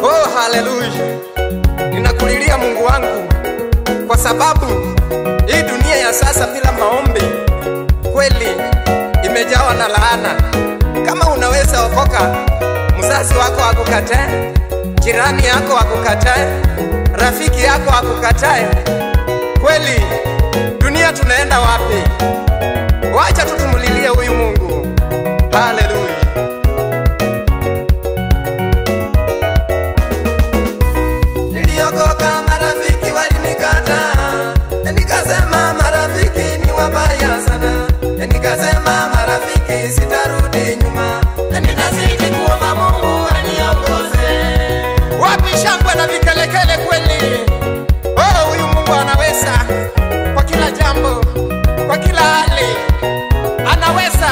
Oh, haleluya. Ninakulilia Mungu wangu, kwa sababu hii dunia ya sasa bila maombi kweli imejawa na laana. Kama unaweza okoka, mzazi wako akukatae, jirani yako akukatae, rafiki yako akukatae, kweli dunia tunaenda wapi? Wacha tutumulilie huyu Mungu. Haleluya. Niliokoka, marafiki walinikataa, nikasema marafiki ni wabaya sana, nikasema marafiki sitarudi nyuma, nitazidi kuomba Mungu aniongoze. Wapi shangwe na vikelekele kweli? Oh, huyu Mungu anaweza kwa kila jambo, kwa kila hali anaweza.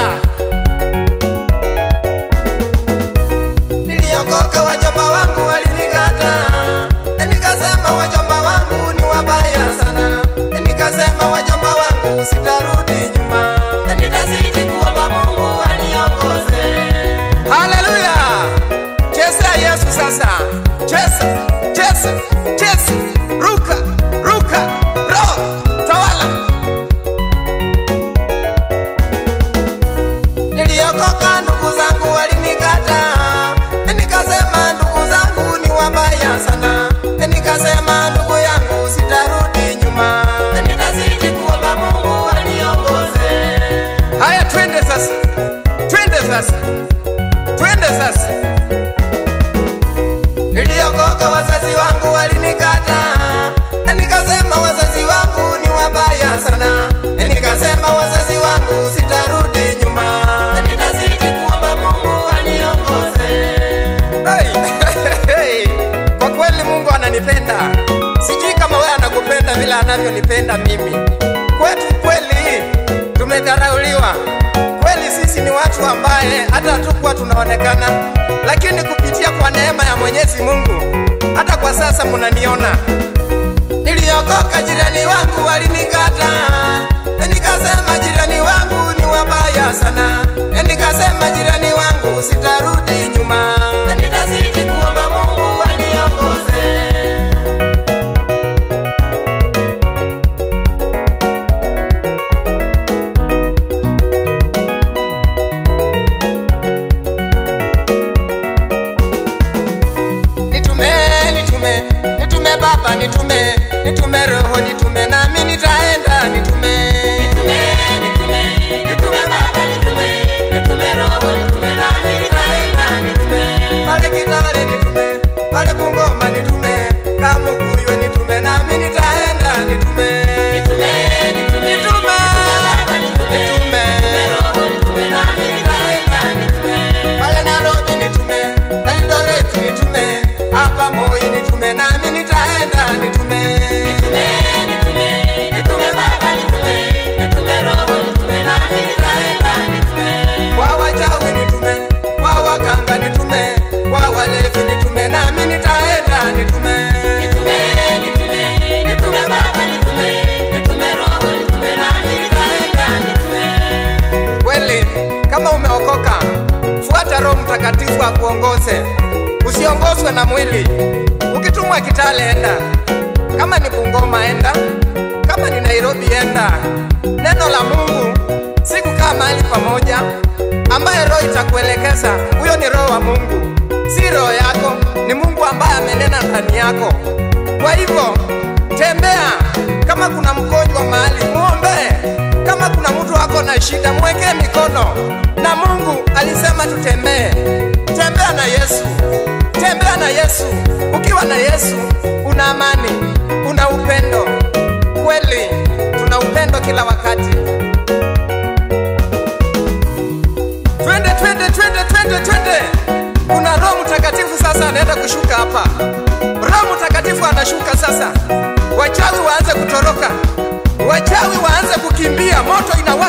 Niliokoka, wajomba wangu walinikataa, nikasema wajomba wangu ni wabaya sana, nikasema wajomba wangu sitarudi nyuma, nitazidi kuomba Mungu aniongoze. Haleluya! Cheza Yesu sasa. Cheza, cheza, cheza. Ruka, ruka, roho, tawala. Niliokoka, ndugu zangu walinikataa, nikasema ndugu zangu ni wabaya sana, nikasema ndugu yangu sitarudi nyuma, nitazidi kuomba Mungu aniongoze. Haya, twende sasa, twende sasa, twende sasa. Niliokoka, wazazi wangu walinikataa, nikasema wazazi wangu ni wabaya sana, nikasema wazazi wangu sitarudi nyuma, nitazidi kuomba Mungu aniongoze. Hey, hey, kwa kweli Mungu ananipenda. Sijui kama wewe anakupenda vile anavyonipenda mimi. Kwetu kweli tumedharauliwa. Kweli sisi ni watu ambaye hata hatukuwa tunaonekana, lakini kupitia kwa neema ya Mwenyezi Mungu hata kwa sasa mnaniona. Niliokoka, jirani wangu walinikataa, nikasema jirani wangu ni wabaya sana, nikasema jirani wangu sitarudi nyuma, nitazidi kuomba Mungu aniongoze. Nitume, nitume, nitume Baba, nitume, nitume Roho, nitume nami nitaenda, nitume. Nitume, nitume, nitume Baba, nitume, nitume Roho, nitume nami nitaenda, nitume. Pale Kitale nitume, pale Bungoma nitume, Kamukuywe nitume nami nitaenda, nitume. Nitume, nitume, Nitume, Baba, nitume, nitume. nitume Roho, nitume nami nitaenda, nitume. Pale Nairobi nitume, Eldoret nitume, hapa Moi nitume nami nitaenda, nitume. Nitume, nitume, nitume Baba, nitume, nitume Roho, nitume nami nitaenda, nitume. Kwa wachawi nitume, kwa waganga nitume, kwa walevi nitume nami nitaenda, nitume. Nitume, nitume, nitume Baba, nitume, nitume Roho, nitume nami nitaenda, nitume. Kweli kama umeokoka, fuata Roho Mtakatifu akuongoze. Usiongozwe na mwili. Ukitumwa Kitale enda, kama ni Bungoma enda, kama ni Nairobi enda. Neno la Mungu si kukaa mahali pamoja, ambaye roho itakuelekeza, huyo ni roho wa Mungu, si roho yako, ni Mungu ambaye amenena ndani yako. Kwa hivyo tembea, kama kuna mgonjwa mahali muombe, kama kuna mtu ako na shida mwekee mikono. Na Mungu alisema tutembee. Tembea na Yesu, tembea na Yesu. Ukiwa na Yesu una amani, una upendo. Kweli tuna upendo kila wakati. Twende, twende, twende, twende, twende. Kuna Roho Mtakatifu sasa anaenda kushuka hapa. Roho Mtakatifu anashuka sasa. Wachawi waanze kutoroka, wachawi waanze kukimbia, moto inawaka.